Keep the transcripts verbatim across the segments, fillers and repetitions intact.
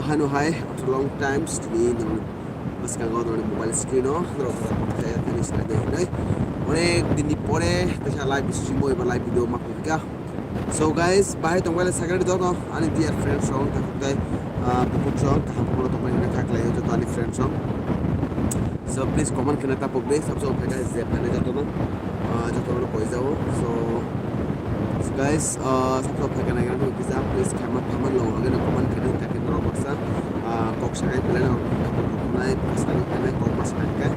Hano hai, after long times, tini norok bwskango norok mobile screen o norok kok kaya tini sinai dai hinai. Onek din ni pore kaisa live stream o eba live video ma phika. So guys, bahai tongbai le secret joto ani dear friends rok, takhuk tai, ah, bukhuk rok, kaham khoro tongbai hinai kha khlai joto ani friends rok. So please comment khna ta pogri, sab sab phai je phai joto no, ah, joto no koi jao. So guys, ah, sab sab phai kana gana kisa, please khama khama lo lage no comment khna ta khe norok baksa, ah, kok sakai belai no nai, sakai kok mas kai.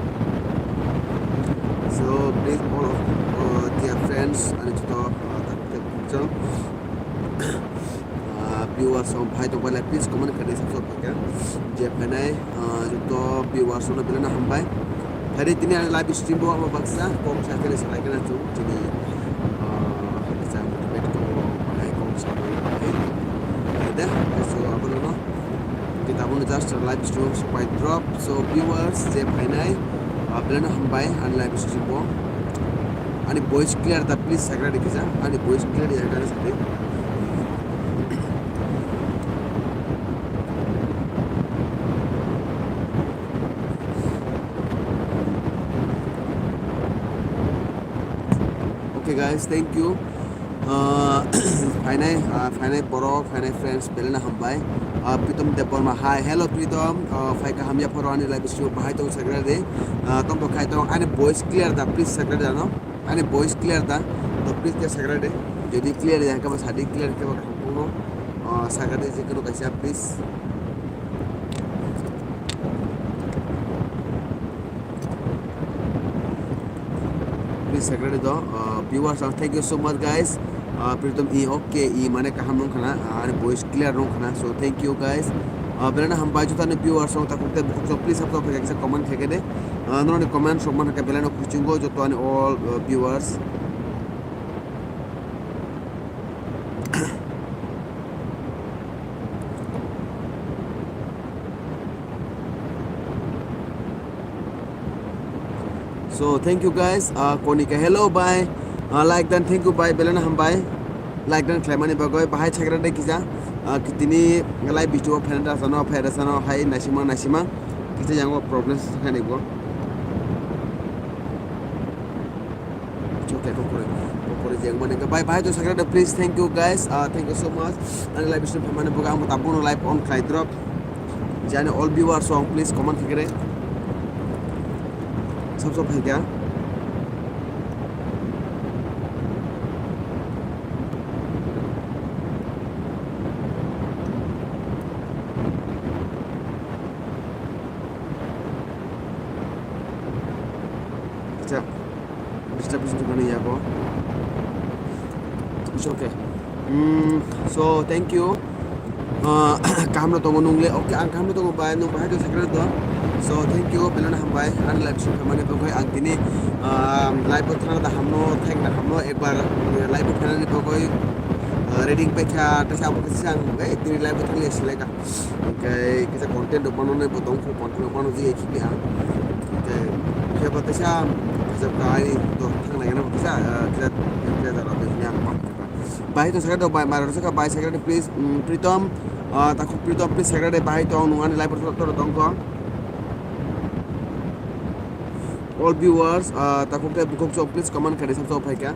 So please all of, ah, dear friends, ani joto, ah, ta khe bukhuk rok. Ah, viewers rok phai tongbai le, please comment khna sab sab phai kha. Je phainai, ah, joto viewers rok no belai no hambai. Phaidi tini ani live stream bo abo baksa kok sa khe salai khe na chung tini, ah, kaisa motivate ko hai kok sa phai da. So abono no kita bono just live stream sopai drop. So viewers je phainai, ah, belai no hambai ani live stream bo. Ani voice clear da, please sagra de kisa. Ani voice clear ya gana sate. Okay guys, thank you. Ah, phainai, ah, phainai borok, phainai friends, belai no hambai. Ah, Pritom Debbarma, hi, hello Pritom, ah, phai kaham ya phoro ani live stream bahai tong sagra de. Ah, tong tong khai tong, ani voice clear da, please sagra de no. Ani voice clear da, to please khe sagra de. Jodi clear ya khe ba sadi, clear khe ba kaham tongno, ah, sagra de je kono kaisa please. Please sagra de do, ah, viewers, ah, thank you so much guys. Ah, Pritom i okay, i mane kaham nung khana, ah, ani voice clear nung khana. So thank you guys. Ah, belai no hambai joto ani viewers rok, takhuk tai bukhuk rok, please sab sab phai kha kisa comment khai khe de. Ah, norok ni comment rok man kha belai no khuchingo joto ani all, ah, viewers. So thank you guys, ah, Konika, hello bye, ah, like dan, thank you bye, belai no hambai, like dan khlaimani bagwi, bahai sagra de kisa, ah, tini live video phaina da sano, phaina sano, hai naisima, naisima, kisa yango problem sakani bo. Okay, kokore, kokore jeng mane, bye bye to sagra de, please, thank you guys, ah, thank you so much, ani live stream phaimani bagwi, ang bo tabuk no live on khlai drop. Jani all viewers rok, please comment khai khe re. Sab sab phai kha. Acha. Distribution to mani yago. It's okay. Mm, so thank you. Ah, kaham no tongo nung le. Okay, ang kaham no tongo bai, nung bahai to secret do. So thank you, belai no hambai. Ani live show khamani bagwi ang tini, ah, live bo thangna da hamno, thangna hamno, ekbar, eh, live bo khanani bagwi, ah, reading paikha, tesa abo kisa ang, eh, tini live bo thangli seleka. Hingke kisa content rok mano nai bo tong, content rok mano je khibli ang. Hingke khe bo teisa kisa kai to thang nai na kisa, ah, kisa, kisa jara bo hini ang pang. Bahai to secretary, bahai maro saka, bahai secretary, please, mm, Pritom, ah, takhuk Pritom, please secretary, bahai to nung ani live to to tong ko. All viewers, ah, takhuk te bukhuk chok, please comment khai sab sab phai kha.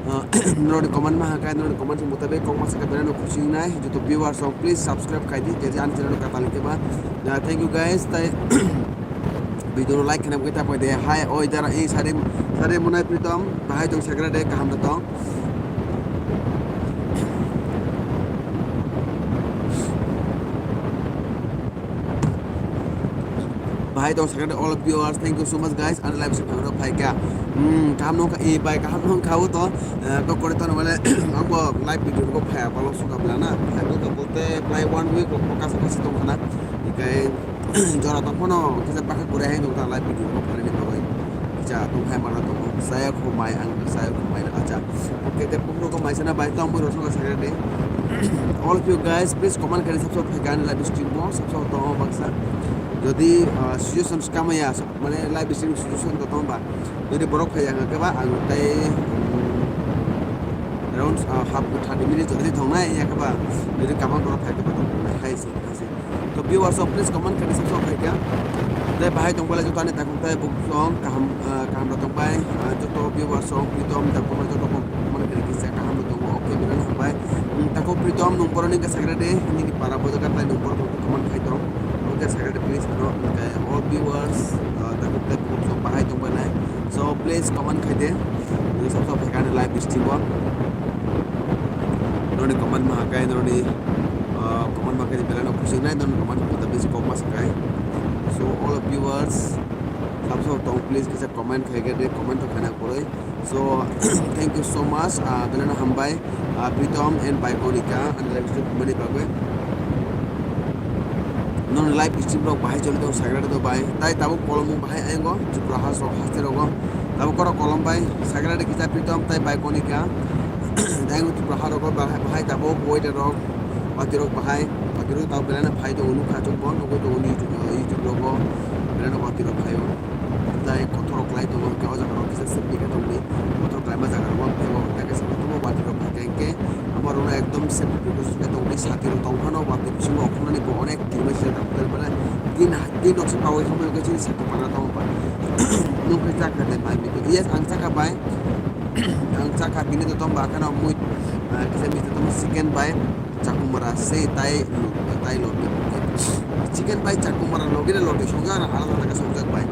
Ah, norokni comment ma hakai, norokni comment mutabik kok masa khe belai no khusi wngnai. Joto viewers rok, please subscribe khai di, je ani channel no katal khe ba. Ah, thank you guys, tai video no like khna bwkhe ta poi de. Hai, oi dara, ei sari, sari munai Pritom, bahai tong sagra de, kaham da tong. Bahai tong second all viewers, thank you so much guys, ani live song phai kha. Hmm, kaham nung kha, eh, bai kaham nung kha o to, eh, kok kore to nang mane, ang bo live video ko phai balo suka bla na, phai bo to bote play one week ko kasa kasa tong khana, ikai jora tong phano kisa baka kore hai nung ta live video ko phai ni bagwi. Cha tong hai mana tong, saya khumai ang, saya khumai na acha. Oke, te pukro ko maisana bai tong bui rosong ka second de. All of you guys, please comment kari sab sab khai gani live stream mo, sab sab tong baksa. Jodi, ah, suggestion kama ya, sab, mane live stream suggestion to tong ba. Jodi borok khai yang ke ba, ang tai, mm, around, ah, half to thirty minutes jodi tong nai ya ke ba. Jodi kaman borok khai ke ba tong nai, hai se, hai se. Viewers rok, please comment khaidi, subscribe khaikha. Tei bahai tongbai lai joto ani takhuk tei bukhuk song kaham, ah, kaham rok tongbai, ah, joto viewers rok, Pritom, Japan joto comment khaidi kisa kaham rok tongo. Okay, belai no hambai. Hmm, takhuk Pritom, nwng boroni khe sakra de, nini para bodo kha tei nwng borok comment khai tong. Okay, sakra de, please, ano, okay, all viewers, ah, takhuk tei bukhuk song bahai tongbai lai. So, please comment khaidi. Nini sab sab khaikha ani live stream o. Noni comment ma khaikha, noni, ah, comment ma khaikha, belai no khusi nai, noni comment khaikha, bisi kok ma sakai. So, all of viewers, sab sab tong, please, kisa comment khaikha de, comment to khaina kwrwi. So, thank you so much, ah, belai no hambai, ah, Pritom and bai Konika, ani live stream mani bagwi. Noni live stream rok bahai choli tong, sakra de bai. Tai tabuk kolomung bahai aingo, Tripura has rok, haste rogo. Tabuk koro kolom bai, sakra de kisa Pritom tai bai Konika. Tei ang Tripura ha rogo bahai, bahai tabuk weather rok, watwi rok bahai, watwi rok tabuk belai no phai tongo, nukha chwng bo nugwi tongo YouTube, YouTube rogo, belai no watwi rok phai o. Tai kotor rok klai tongo, hwnkhe o jaga rok kisa safety khe tongdi, kotor klaima jaga rok bo phai o, hwnkhe kisa kotor bo watwi rok phai khe, hwnkhe amo rok no ekdom safety precaution khe tongdi, sati rok tong phano watwi bisingo okhornani bo onek tin bai sijak, mane tin, tin rok se pawi khamwi khe chini sati pana tongo ba. Nukhe chakha de mai mito. Yes, ang chakha bai. Ang chakha bini to tong ba khana mui, ah, kisa mito tong chicken bai chakumara se tai lu-, tai loti. Chicken bai chakumara logi le loti songja na ala ala ka songjak bai.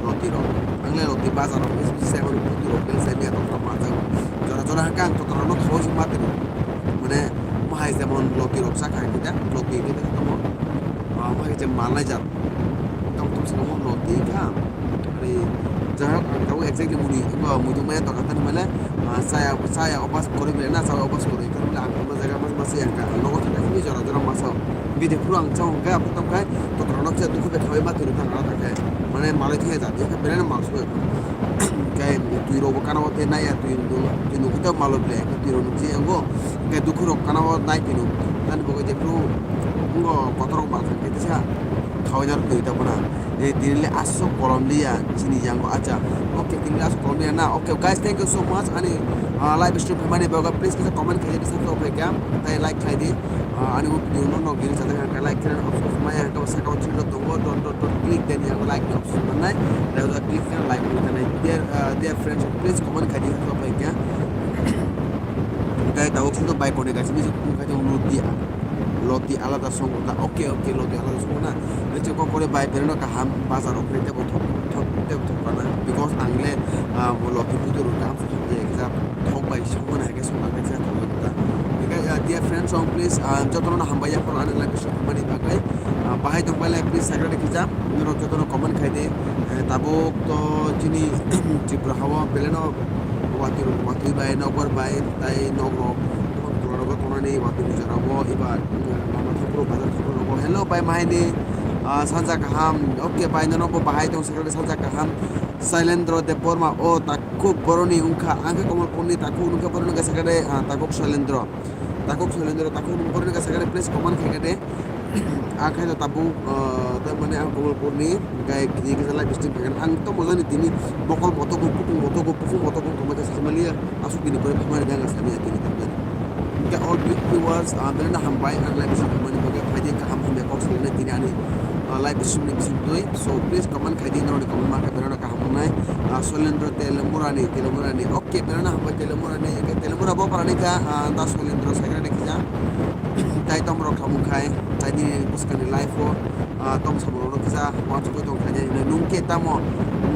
Loti rok. Ang le loti bazar rok, S B C seven loti rok, bel sai mia tong ma jago. Jora jora haka ang to rok no khawi ma tiro. Mane, mo hai jemon loti rok chakha kita, loti kita tamo. Ah, mo hai je malai jat. Tong tong sing mo loti kha. Ani jahak ang tabo exactly muni, bo muitu maya to kata ni mane, ah, saya, saya opas kori bile na, saya opas kori. Kori bile ang tamo jaga mas mas yang ka, ang nogo thangka sini jora jora masa. Bide phuru ang chao hwnkhe, aphuru tamo khai, to korok nok cha dukhu de khawi ma twi rwkha ang thangkhe. Mane malai thaya jat, ya bile na mal soi. Kai twi rok bo kana o te naya twi, twi nuk ta malo bile, twi rok nuk ji ango. Kai dukhu rok kana o nai twi nuk. Tani bo je phuru ngo kotor rok mal thangkhe tisa. Khawai nar twi ta bona. Eh, tini le aswk kolom liya chini yango, acha. Okay, tini le aswk kolom liya na. Okay, guys, thank you so much. Ani, ah, live stream phaimani bagwi please kisa comment khaidi, subscribe khaikha, tai like khaidi. Ah, ani o video no nog gini chata kha like khaina option maya kha saka o chilo tongo, dot dot dot click then yang like option manai. Then click khaina like khaina. Dear, ah, dear friends, please comment khaidi, subscribe khaikha. Guys, tawok sini to bai kone guys, ini sih kung khaidi loti, loti alada song kota. Okay, okay, loti alada song na. Ini cek kok kore bai bereno kaham bazar rok kore tebo thok, thok, tebo thok kana. Because ang le, ah, bo loti putu rok kaham song khaidi, ekta thok bai song na hake song na hake thok kota. Because, ah, dear friends, song please, ah, jotono na hambai ya poro ani live show mani bagai. Ah, bahai tong bai lai please sakra de kisa. Noro jotono comment khaidi. Eh, tabuk to chini Tripura hawa beleno watwi rok, watwi bai, nokbar bai, tai nok rok, tongna rok tongnani watwi ni jora bo, iba, lama thopro, bazar thopro rogo. Hello bai, mahaini, ah, sanja kaham. Okay bai, nono bo bahai tong sakra de sanja kaham. Sailendra Debbarma, o takhuk boroni wngkha, ang khe Kamalpurni takhuk wngkha, boroni wngkha sakra de, ah, takhuk Sailendra. Takhuk Sailendra, takhuk boroni wngkha sakra de, please comment khaikha de. Ang khe to tabuk, ah, tamani ang Kamalpurni, hingke kini kisa live stream khaikha. Ang to mojani tini mokol motogo, bukung motogo, bukung motogo tongma khe saimaliya, asuk tini pore phaimani jang samiya tini tongmani. Hingke all viewers, ah, belai no hambai ang live stream khaimani bagwi, phaidi kaham hamya kok salnai tini ani, ah, live stream ni bising twi. So please comment khaidi, noroni comment ma khe belai no kaham wngnai. Ah, Soilendra Telemurani, Telemurani. Okay, belai no hambai Telemurani, hingke Telemura bo parani kha, ah, da Soilendra sakra de kisa. Tai tamo rok khamung khai, tai nini bwskangni life o, ah, tamo samung rok kisa uansukwi tong kha, nini nung khe tamo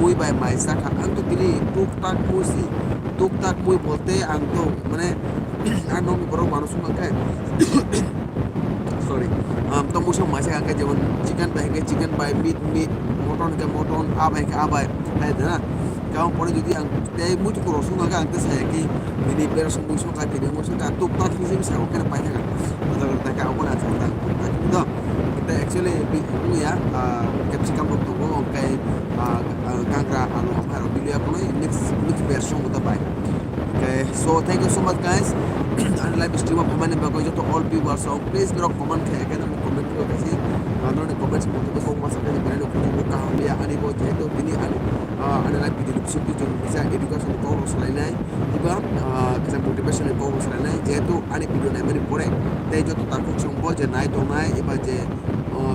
mui bai mai cha kha. Ang to tini tuk tak mui si, tuk tak mui bolte ang to, mane, ang nokni borok mano sung khe, sorry, um, tamo mui song mai cha kha, jemon chicken bai hingke chicken bai, meat, meat, mutton hingke mutton, a bai hingke a bai, hai da na. Khe ang pore jodi ang tei muitu rok song kha, ang tei saya ki bini bera song mui song kha, tini mui song kha, tuk tak hini simi sa khe pai thang. Kota kota kha, obo na thang thang tuk tak hini do. Kita actually bi muya, ah, capsicum rok tongo, hingke, ah, ah, gangra, alu, amha rok biliya kono mix, mix ber song kota bai. Okay, so thank you so much guys. Ani live stream o phaimani bagwi joto all viewers rok, please norok comment khe, ekhe norok comment khe, kasi, ah, norok comment se motho kok masa khe, bini no kutu kaham ya, ani bo jehetu bini ani, ah, ani live video ni bising twi chwng kisa education ni kok rok salainai, eba, ah, kisa motivation ni kok rok salainai, jehetu ani video naimani pore, tei joto takhuk song bo je nai tongnai, eba je, ah,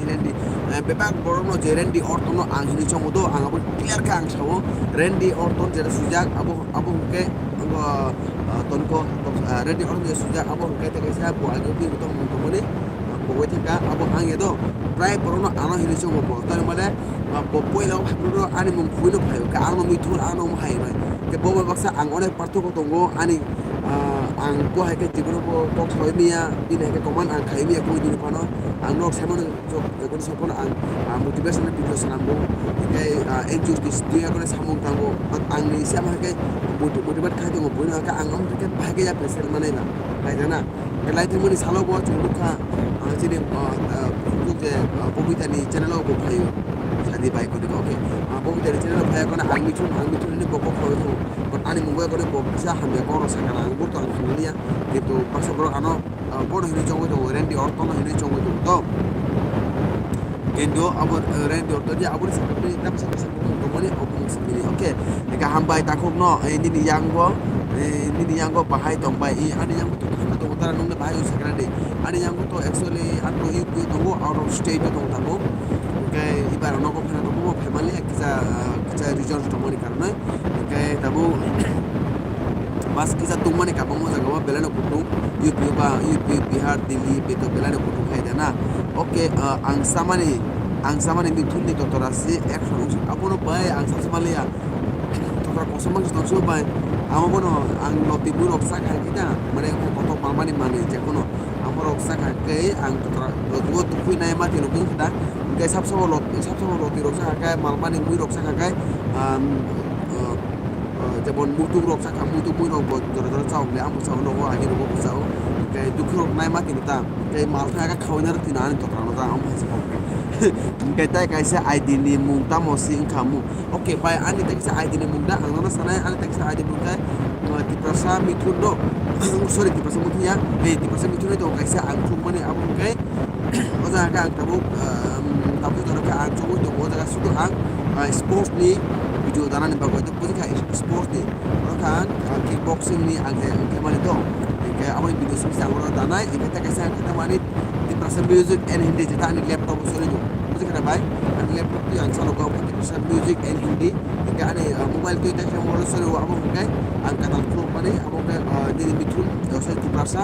Randy, Randy. Eh, bebak borokno je Randy Orton no ang hinwi chongo do, ang abo clear khe ang sao. Randy Orton jera swijak, abo, abo hwnkhe, abo, ah, toniko, ah, Randy Orton je swijak, abo hwnkhe tei kaisa bo age bini tongmung tongmani, ah, bo bai thangkha, abo ang ya do. Prai borokno ano hinwi chongo bo. Tani mane, ah, bo poila o ani mung khuino phaio, khe ano mithul, ano hai bai. Khe bo bai baksa ang onek parthoko tongo, ani, ah, ang bo hai khe jibon bo kok soi miya, bini hai khe koman ang khai miya, koi dini phano ang nok saimano jok, jokon sopono ang, ah, motivation video sanambo, tei, ah, N G O ni studio kone samung tango, but ang ni isi ama hai khe moti-, motivate khai tongo, buino hai khe ang am khe bahai khe ya present manai ba, hai jana. Belai thangmani salo bo chwng nukha, ah, chini, ah, ah, Facebook je, ah, Bobita ni channel o bo phaio. Sadi bai kodi, okay. Ah, Bobita ni channel o phaiya kono ang michun, ang michun ni bo kok khoi kho. But ani mungbai kono bo kisa hamya kok rok sakha na, ang bo to ang hamya niya. Kintu baksa borok ano, ah, bono hinwi chongwi tongo, Randy Orton no hinwi chongwi tongo to. Indo abo, eh, Randy Orton je aboni sakha bini tamo sakha sakha bini tongmani obo mung simi ni. Okay, eka hambai takhuk no, eh, nini yang bo, eh, nini yang bo bahai tong bai, eh, ani yang bo tong kha tong tara nung bahai o sakha de. Ani yang bo to actually ang to U P tongo, out of state tongo tamo. Oke, ibar no ko khana tongo family kisa, kisa result tongmani karone. Oke, tamo. Bas kisa tungmani kabangma jaga o belai no kutung, U P ba, U P, Bihar, Delhi, beto belai no kutung hai da na. Okay, ah, ang samani, ang samani Mithun ni totora si action wngsi. Abono bai ang sa samaliya. Totora kosom bangsi tongsi bai. Amo bono ang loti bui rok sak hai kita, mane kotok malmani mani je kono. Amo rok sak hai ke ang totora loti o tukui nai ma tino kung kita. Ke sab sabo lot, sab sabo loti rok sak hai ke malmani bui rok sak hai ke, um, uh, Ah, jemon muitu rok sakha, muitu mui rok bo jora jora chaok le, ang bo sao nogo, ani nogo bo sao. Hingke dukhu rok nai ma tini ta, hingke mal thang kha khawai naro tini ani tokra no ta, ang bo sao. Hingke tai kaisa I D ni mung tamo si wngkha mung. Okay, bai ani tai kaisa I D ni mung da, ang nono sanai, ani tai kaisa I D mung khe, ah, Tiprasa Mithun rok, sorry, Tiprasa Mithun ya, hey, Tiprasa Mithun rok kaisa ang thumani abo hingke, O jaga khe ang tabuk, um, tabuk jora khe ang chongwi tongo, o jaga sudu ang, ah, sports ni video danani bagwi, to buji kha sports ni. Oro khe ang, ah, kickboxing ni ang khe, ang khe mani to. Hingkhe aboni video simi se ang oro danai, hingkhe tei kaisa ang khe mani Tiprasa music and Hindi jeta ani laptop o choli do. Buji kha bai, ani laptop twi ang chalo kha Tiprasa music and Hindi. Hingkhe ani, ah, mobile twi tei khe mobile choli o abo hingkhe ang katal khuluk mani, abo hingkhe, ah, nini Mithun, ah, sorry, Tiprasa,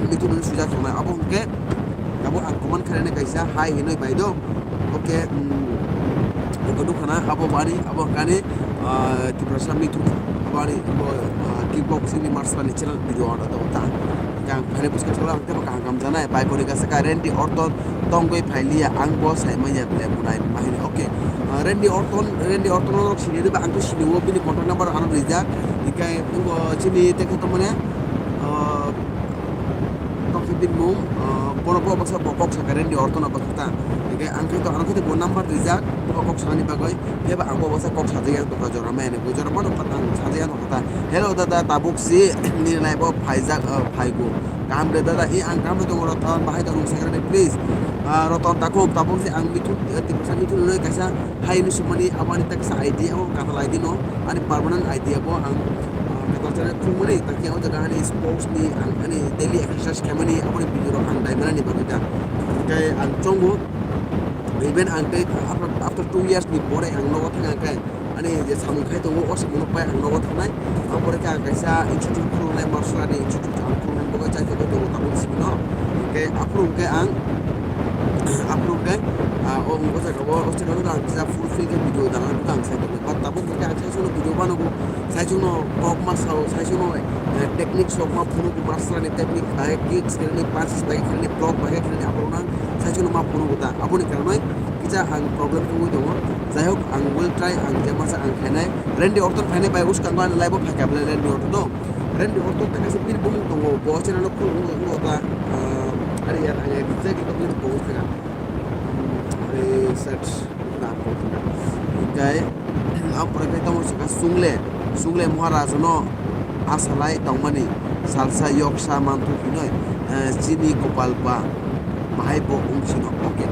Mithun ni swijak tongnai. Abo hingkhe Abo ang comment khainai kaisa hai hinwi bai do. Okay, mm, abo nukha na, abo bani, abo kani, ah, Tiprasa Mithun, abo ani, abo, ah, kickboxing ni martial art ni channel video order do ta. Kang phane buskang sala ang tebo kaham kam janai, bai kori kasa ka Randy Orton tongwi phailiya, ang bo sai manya ble munai mahini. Okay, ah, Randy Orton, Randy Orton no sini riba ang to sini wo bini contact number ano rijak, ikai ngo chini teko to mane, ah, Tongkhe bini mung, ah, bono bo baksa bo kok sakha Randy Orton no baksa ta. Hingke ang khe to, ang khe to bo number rijak, bo kok sanani bagwi. Phiya ba ang bo baksa kok sajagya tongkha jora maya ni. Bo jora mano phat ang sajagya tongkha ta. Hello dada, tabuk si nini live o phaijak, ah, phaigo. Kaham de dada, i ang kaham de tongo Roton, bahai tong nung sakha de please. Ah, Roton takhuk, tabuk si ang Mithun, eh, Tiprasa Mithun no kaisa hai hinwi sumani, abo ani ta kaisa I D, abo katal I D no, ani permanent I D abo ang, ah, katal channel khulmani, takhe o jaga ani sports ni, ang ani daily exercise khaimani, aboni video rok ang daimanani bagwi ta. Hingke ang chongo, even ang tei after, after two years ni pore ang nogo thang ang khe, ani je samung khai tongo, o samung no pai ang nogo thangnai. Ang pore khe ang kaisa institute khulungnai, martial art ni institute ang khulungnai, bogo chai tongo, tongo, tabuk simi no. Hingke aphuru hingke ang, aphuru hingke, ah, o, o jaga o, o channel o ang kisa full free khe video dana ang sai tongo. But tabuk hingke ang sai sono video banogo, sai sono kok ma sao, sai sono, eh, technique sok ma phunugo, martial art ni technique, bai kicks khainani, punches bai khainani, block bai khainani, aphuru nang sai sono ma phunugo ta. Aboni karonoi kisa ang problem wngwi tongo. Jai hok, ang will try, ang je masa ang khainai. Randy Orton phainai bai uskango ani live o phaikha bwle Randy Orton no. Randy Orton ta kaisa bini bumung tongo, bo channel o khulungo, wngkha ta, ah, ari ya, ang exactly kok ni bo wngkha. Research na ko. Hingkai, ang pore kai tamo saka Sungle, Sungle Maharaj no asalai tongmani, salsa yoksa manthok hinoi, eh, chini kopal ba, bahai bo wngsino. Okay.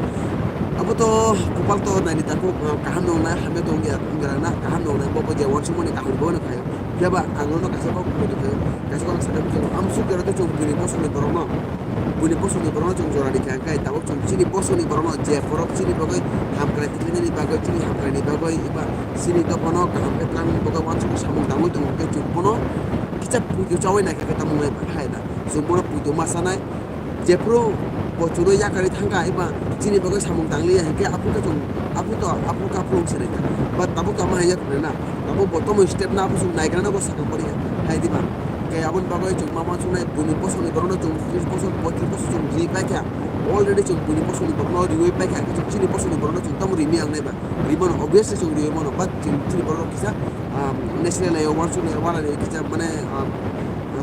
Abo to kopal to naini tako, eh, kaham nongnai, hamya tongya, wngya na, kaham nongnai, bo bo je wansukmani kaham bo no khayo. Phiya ba ang nono kaisa kok buini khe, kaisa kok ang sakha bikhe, amsuk jora tei chwng buini bosongni borokno, buini bosongni borokno chwng jora rikha, hwnkhe tabuk chwng chini bosongni borokno je borok chini bagwi hamkrai tikhlainani bagwi, chini hamkraini bagwi, eba chini dophano kaham khe tangmani bagwi uansukmung samung tangwi tongo, hwnkhe chwng bono kisa puitu chaui naikha khe tamo wngwi hai da. Chwng bono puitu ma chanai, jephru bo chwrwi yakarwi thangkha, eba chini bagwi samung tangliya hinkhe aphuru khe chwng, aphuru to, aphuru khe aphuru wng se rwkha. But tabuk tamo hai yakarwi na, tabuk bo tomo step na aphuru chwng naigra na bo sakang poriya hai diba. Hinkhe aboni bagwi chwng ma uansuknai buini bosongni borokno chwng tris bosor, poitris bosor chwng riwi paikha. Already chwng buini bosongni borokno riwi paikha, hinkhe chwng chini bosongni borokno chwng tamo rini ang naiba. Rimano obviously chwng riwi mano, but chwng chini borok kisa, um, national layo, uansuknai, uanani kisa mane, um,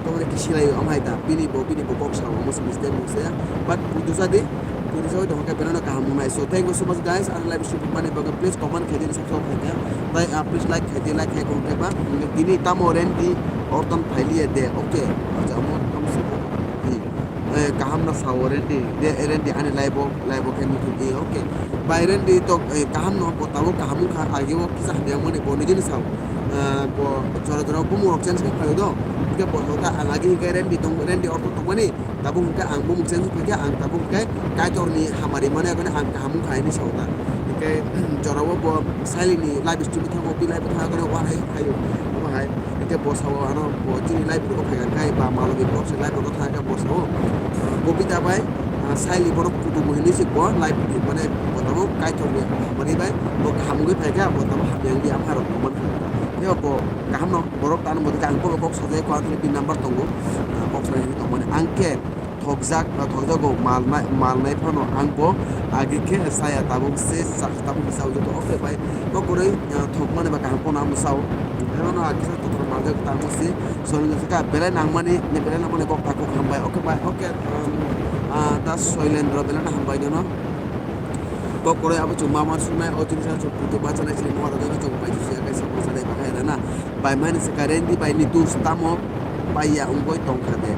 Tongre kisi lai o, amhai ta, bini bo, bini bo kok sao, musi mistake musi ya. But puitu sa di, puitu sa di, hokhe belano kaham wngnai. So, thank you so much, guys. Ani live stream mani bagwi, please comment khai di, subscribe khai di. Tai, ah, please like khai di, like khai kong khai ba. Tini tamo Randy Orton phailiya de, okay. Acha, amo tamo sa. Hi. Eh, kaham no sao Rendi, de Rendi ani live o, live o khe muthung e, okay. Bai Rendi to, eh, kaham no, bo tabuk kaham wngkha, agi o kisa hamya wngmani bo nini sao. Eh, bo jora jora bumung rok change khe phaio do. Hingke bo sao ta ang agi hingke Rendi tong, Rendi ortho tongmani, tabuk hingke ang bumung change khe ang tabuk hingke Kaitor ni hamari mani agoni ang kaham wngkha ani sao ta. Hingke jora o bo Saili ni live stream thango, bi live thango, agoni wahai phaio, wahai. Hingke bosao ano bo chini live rok phai kha, ba malo bi box live rok thang kha bosao. Bobita bai, ah, Saili borok kutu bo hinwi se bo live di, mane bo tamo Kaitor ni hamari bai bo kaham wngwi phai kha, bo tamo hamya wngwi amha rok man kha. Yo bo kaham no borok tano bo khe ang bo kok sajai ko, ang ni number tongo, ah, kok sajai tongmani ang khe thokjak, ah, thokjago mal nai, mal nai phano ang bo agi khe saya tabuk se sa-, tabuk se sao joto, okay bai. Kok kwrwi, ah, thokmani ba kaham phano ang sao. Heno no agi sa totor maljak tamo se. Soni no ka belai nangmani, ni belai nangmani kok takuk hambai. Okay bai, okay, um, ah, da Soilendra belai na hambai jono. Kok kwrwi abo chwng ma ma sunai, o jinisa chwng putu bachanai chini ma da jono chwng bai jia kaisa bachanai bahai rana. Bai mani se ka Rendi bai ni dus tamo paiya wngwi tongkha de.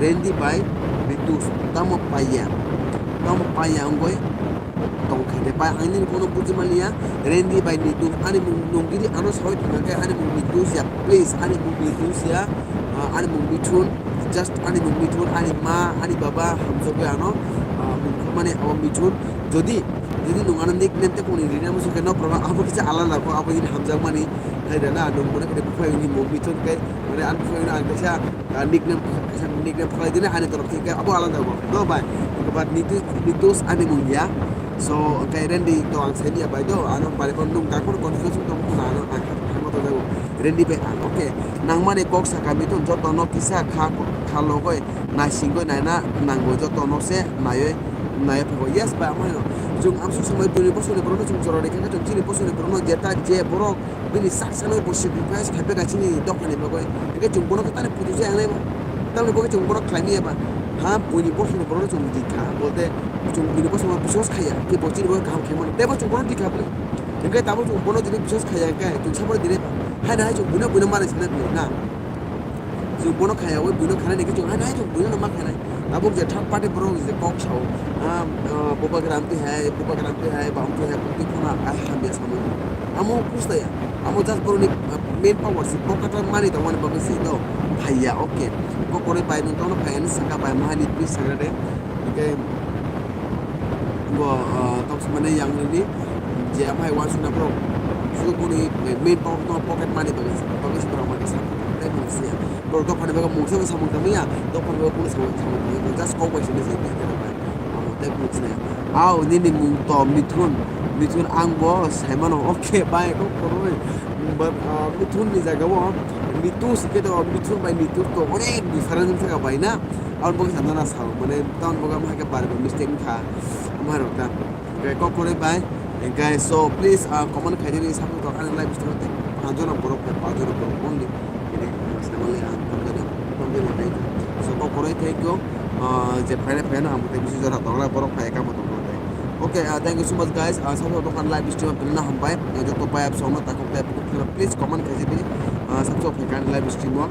Rendi bai ni dus tamo paiya. Tamo paiya wngwi tongkha de. Bai ang nini kono buji maliya. Rendi bai ni dus ani mung nung giri ano soi thangkhe ani mung ni dus ya. Please ani mung ni dus ya. Ah, ani mung Mithun. Just ani mung Mithun. Ani ma, ani baba hamjagwi ano, ah, mung mani abo Mithun. Jodi, jodi nung ano nickname te kuni rina musu khe no problem. Abo kisa alada ko, abo ini hamjakmani. Hai da na, nung bono khe buphai ni mung Mithun khe, mane ani buphai ni ang kisa, ah, nickname, kisa nickname khlai dina ani torof thik khe abo alada ko. No bai. But Nitu-, Nitus ani mung ya. So, khe Rendi to ang seni ya bai do, ano bai kon nung ta kon confusion to ko na ano ang kha ma to jago. Rendi bai ang, okay. Nangmani kok saka Mithun joto no kisa kha, kha logoi naisingoi naina nango joto no se naioi, naioi phago. Yes bai, amo hino. Chwng amsuk samai bini bosoni borok no chwng jora rikha khe chwng chini bosoni borok no jeta je borok bini sak sanoi bo sacrifice khai phaikha chini dophani bagwi. Hingkhe chwng bono khe tani puju se ang nai bo. Tamoni bagwi chwng bono khlai manya ba. Ha, buini bosoni borok no chwng rikha. Bolte chwng bini bosongo biswas khaiya. Khe bo chini bagwi kaham khaimani. Teibo chwng bono rikha bwle. Hingkhe tabuk chwng bono jodi biswas khaiya hingkhe chwng saboni dinai ba. Haino hai chwng buino buino manwi sanai bwle na. Chwng bono khaiya, oi buino khanai ni khe chwng haino hai chwng buino no ma khainai. Tabuk je third party borok je kok sao, ah, ah, bubagra amtwi hai, bubagra amtwi hai, ba amtwi hai, buktwi phano ai hamya samung. Amo khustaya, amo just borokni, ah, main power si pocket o mani tongmani bagwi si do phaiya, okay. Kok kwrwi bai nwng tongno phaiya ni saka bai mahani twi saka de. Hingkhe bo, ah, tok mane yang nini je amhai uansukna borok. Sudu boni main pocket, pocket mani bagwi, bagwi se borok mani sa. Tei mungsa ya. Borok dophani bagwi mungsa se samung tangmani ya. Dophani bagwi kunu samung, samung tangmani. Just kok bai sini se, tei mungsa ya. Ao nini mung to Mithun. Mithun ang bo saimano, okay bai, kok koroi. But, ah, Mithun ni jaga o Nitu se khe to, Mithun bai Nitu to onek difference wngkha bai na. Aboni bagwi sana na sao, mane tamoni bagwi amhai khe bari bo mistake wngkha. Amhai rok ta. Hingke kok kwrwi bai, hingke so please, ah, comment khaidi ni support rok ani live stream tei panch jona borok, panch jona borok only. Ini, ah, sinamali ang tamjani, tamjani thank you. So kok kwrwi thank you. Ah, je phaina phaina ang tei bisi jora tongla borok phai kamo tongla tei. Okay, ah, thank you so much guys. Ah, sabo tongkha live stream tongna hambai. Ah, joto pai apsong no takok tei bukuk kheno please comment khaidi. Ah, sabo phai kan live stream o.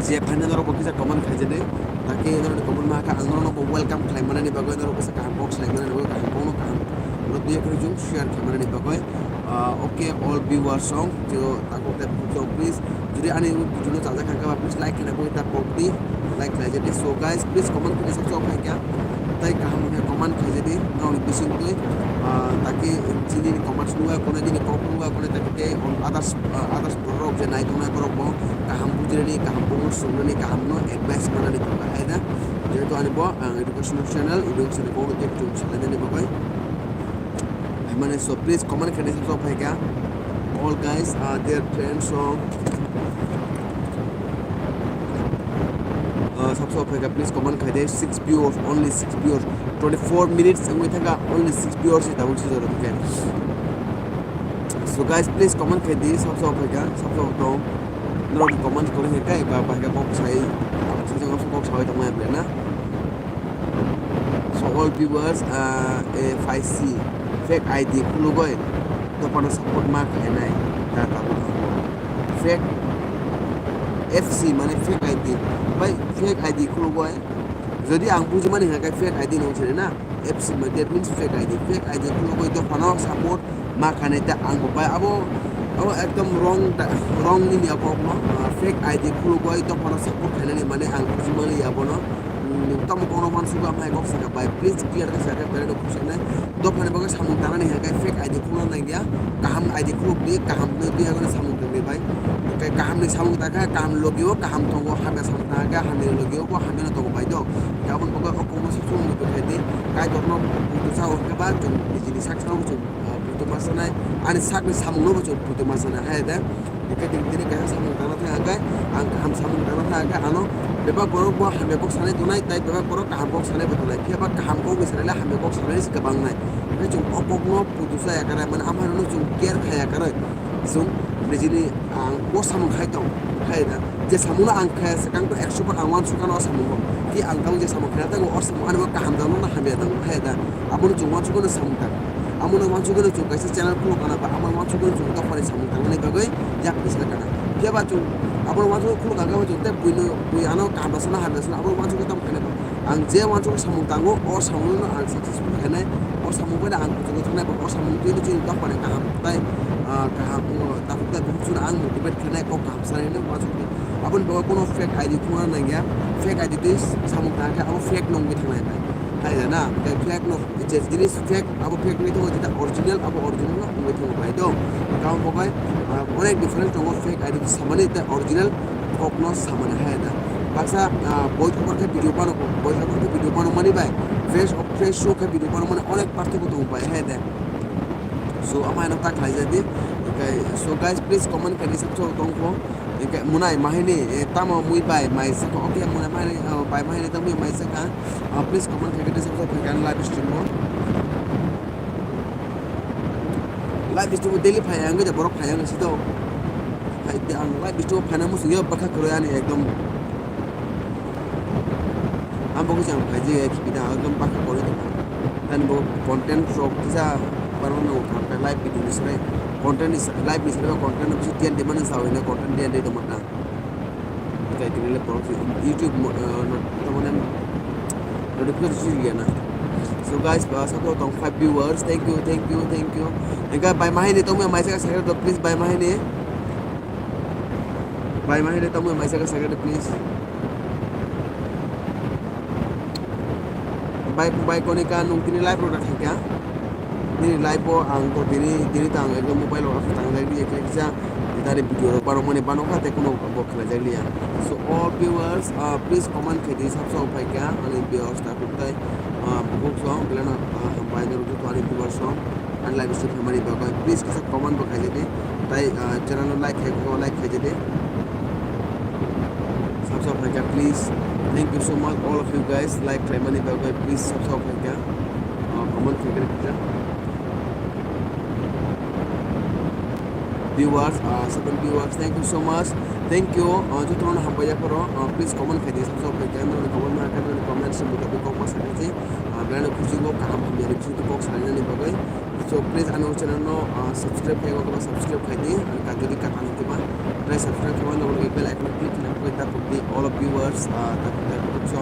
Je phaina norok bo kisa comment khaijadi. Taki norok ni comment ma kha ang norok bo welcome khlai manani bagwi norok kisa kaham kok khlai manani bagwi kaham kok no kaham. Norok tuya khe jung share khlai manani bagwi. Ah, okay, all viewers song, jo takok tei phuk song, please. Jodi ani video no chajak kha khe ba, please like khlai bagwi ta pok di. Like khlai jadi. So guys, please comment khlai sok sok khai kya. Tai kaham khe comment khaijadi, norok ni bising twi, ah, taki chini ni comments nungya kone, nini kok nungya kone, taki tei on others, ah, others borok je nai tongnai borok bo kaham bujinani, kaham bumung swngnani, kaham no advice manani tongkha, hai na? Jehetu ani bo, ah, educational channel, education ni kok tei chung salainani bagwi. Hai mane, so please comment khainai sok sok phaikha. All guys are their friends, so Uh, sab sab phaikha, please comment khaidi, six viewers, only six viewers, twenty-four minutes wngwi thangkha, only six viewers se tabuk se jora thangkhe. So guys, please comment khaidi, sab sab phaikha, sab sab tong. Norok comment kwrwi khe kai ba phaikha kok sai, sai kok sai tongmani ble na. So all viewers, uh, if I see fake I D khulugwi dophano support ma khainai, ta tabuk abo fake F C mane fake I D, Bai fake I D khulugwi. Jodi ang bujimani hwnkhe fake I D no sini na. F C ma, that means fake I D. Fake I D khulugwi dophano support ma khainai ta ang bo bai abo, abo ekdom wrong ta, wrong nini ya kokno. Ah, fake I D khulugwi dophano support khainani mane ang bujimani abono. Hmm, tamo kono mansugo amhai kok saka bai. Please clear khe saka, tere do khusaknai. Dophani bagwi samung tangnani hwnkhe fake I D khulna nangya. Kaham I D khuluk di, kaham no di hagwi samung tangdi bai. Hwnkhe kaham ni samung tangkha, kaham logi o kaham tongo, hamya samung tangkha, hamya logi o bo hamya no tongo bai do. Hwnkhe aboni bagwi o kokno suk suk wngwi tongkha di. Kaitorno butusa hwnkhe ba chwng nijini sak salo chwng, ah, butu ma sanai, ani sakni samungno bo chwng butu ma sanai hai da. Hwnkhe tini, tini kaisa samung tangna thang hwnkhe, ang kaham samung tangna thang hwnkhe, ano bebak borok bo hamya kok sanai tongnai, tai bebak borok kaham kok sanai bo tongnai. Phiya ba kaham kok bai sanai le hamya kok sanai se kwbang nai. Hwnkhe chwng o kokno butusa ya kwrwi, mane amhaino chwng care khaya kwrwi. Chwng nijini ang o samung khai tong, khai da. Je samungno ang khaya se, kang to ekso bar ang uansukha no o samungo. Ki ang tamo je samung khaina thango, o samung ani bo kaham tangno na hamya tangno khai da. Abono chwng uansukha no samung tang. Abono uansukha no chwng kaisa channel khuluk kana ba, abono uansukha no chwng dophani samung tangmani bagwi yak pisal kana. Phiya ba chwng abono uansukha khuluk kana ba chwng tei buino, bui ano kaham sana hamya sana, abono uansukha tamo khaina ba. Ang je uansukha samung tango, o samungno ang successful khainai, o samung bai ang kuchugo thangnai ba, o samung twi chini dophani kaham tai, ah, kaham, oh, takhuk tai bukhuk chwng ang motivate khainai, kok kaham sanai hwnwi uansukha. Aboni bagwi bono fake I D khulna nangya, fake I D twi samung tangkhe abo fake no wngwi thangnai bai. Hai da na, tei fake no, je jinis fake, abo fake wngwi thango, jeta original, abo original no wngwi thango bai do. Tamo bagwi, ah, onek difference tongo fake I D samani tei original kok no samani hai da. Baksa, ah, boi khobor khe video bano, boi khobor khe video bano mani bai, fresh, fresh show khe video bano mani onek parthoko tongo bai hai da. So, amai no ta khlai jadi. Okay, so guys, please comment khe ni sabso tongkho. Hingke munai mahini, eh, tamo mui bai mai saka, okay, munai mahini, oh, bai mahini tamo mui mai saka. Ah, please comment khe kete sabsa phai kan live stream mo. Live stream mo daily phai ang, borok phai ang sito. Phai ang live stream phai na musu yo bakha koro ani ekdom. Ang bo khe jang phai je, ekhi bida ekdom bakha koro. Tani bo content rok kisa parang no live video ni sere, content ni live ni sere content ni bisu tiyan de mana sawi na content tiyan de mata. Kai kini le porok YouTube mo, eh, no, tamane notification si gana. So guys, ba sa ko tong five viewers. Thank you, thank you, thank you. Ega bai mahini tong mai sa ka, please bai mahini. Bai mahini tong mai sa ka, please. Bai, bai, konika nung tini live rok thangkha. Nini live o ang to tini, tini to ang ekdom mobile rok thang jai di, ekhe kisa dari video rok baro mani bano kha te kuno bo khlai jai liya. So all viewers, uh, please comment khai di, sabsa phai kha ani viewers ta kuk tai, uh, bukuk song belano, uh, hambai ni ruk to ani viewers song. Ani live stream hamani bagwi please kisa comment bo khai jadi. Tai, ah, channel no like khai ko like khai jadi. Subscribe khai ka please. Thank you so much all of you guys. Like khai mani bagwi please subscribe khai ka. Ah, comment khai ka. Viewers, ah, seven viewers. Thank you so much. Thank you. Ah, jotono hambai ya poro. Ah, please comment khai di subscribe khai ka. Comment ma khai comment se mutabik kok ma sa khai. Ah, belano khusi go kaham hamya ni bisingo kok sanani bagwi. So please ano channel no, ah, subscribe khai wngkha ba subscribe khai di, ani kajuri kata ni kiba. Try subscribe khai wngkha ba bell icon click khai wngkha ba all of viewers, ah, tak tak tak so.